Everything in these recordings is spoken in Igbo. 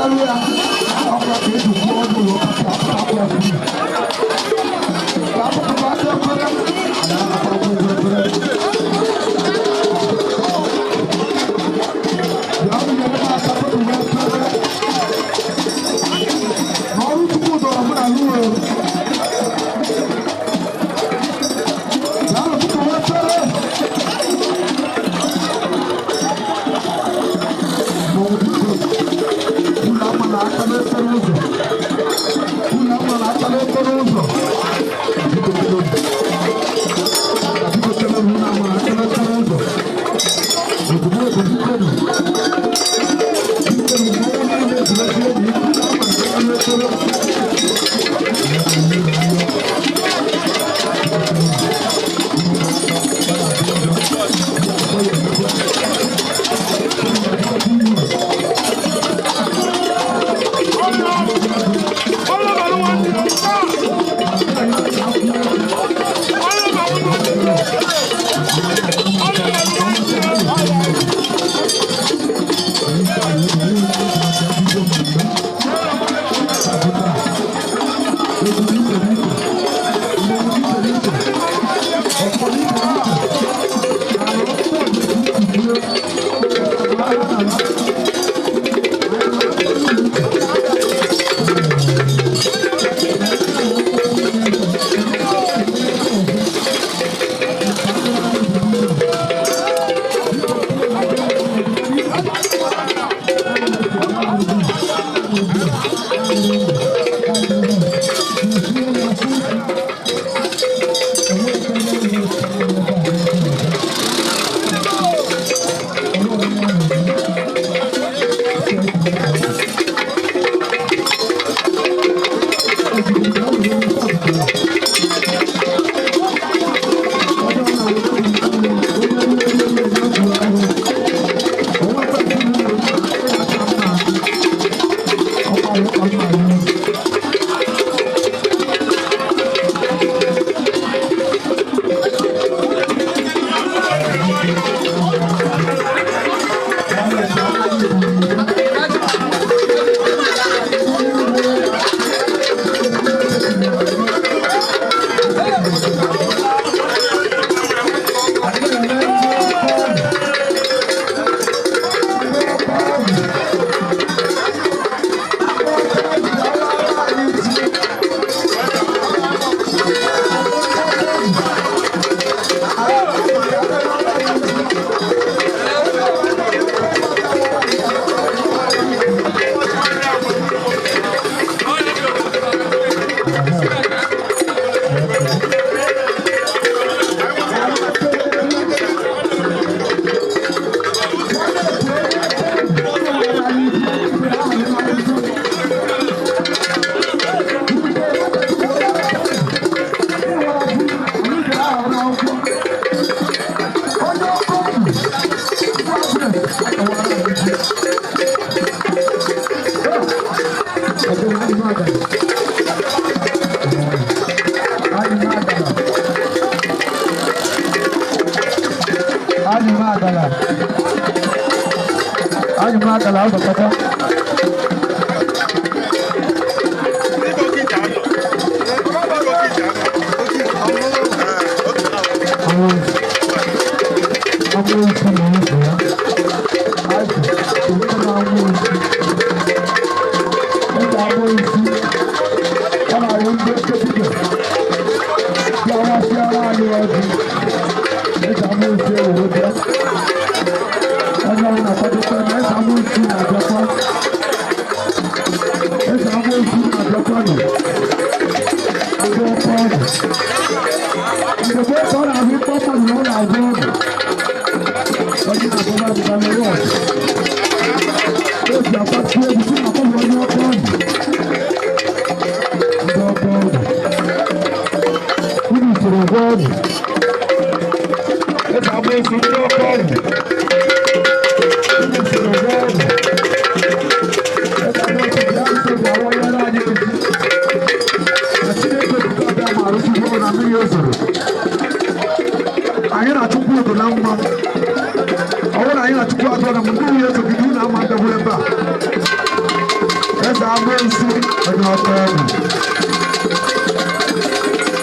Akpatalu ya, ọkwa ka eji kwuo ọdụ ụlọ akpata ya furu. Ka akpụkpọ aka efere, na akpata ụgwọ efere. Bịa ọrụ nyere m aka tụtụ efere. N'ọrụ Chukwu dọrọ mụ na lụrụ. Bịa ọrụ tụtụ efere. Mmanwụ biko, unu ama na aka n'okporo ụzọ. Unu ama na aka n'okporo ụzọ. Biko kele m. Biko kele m, unu ama na aka n'okporo ụzọ. Ozugbo ozugbo kele m. Biko mmanwụ niile ejiresi obi, unu ama na aka n'okporo ụzọ. Amoosu, onye ọkọ ọgwụ.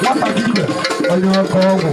Nwata dibịa, onye ọkọ ọgwụ.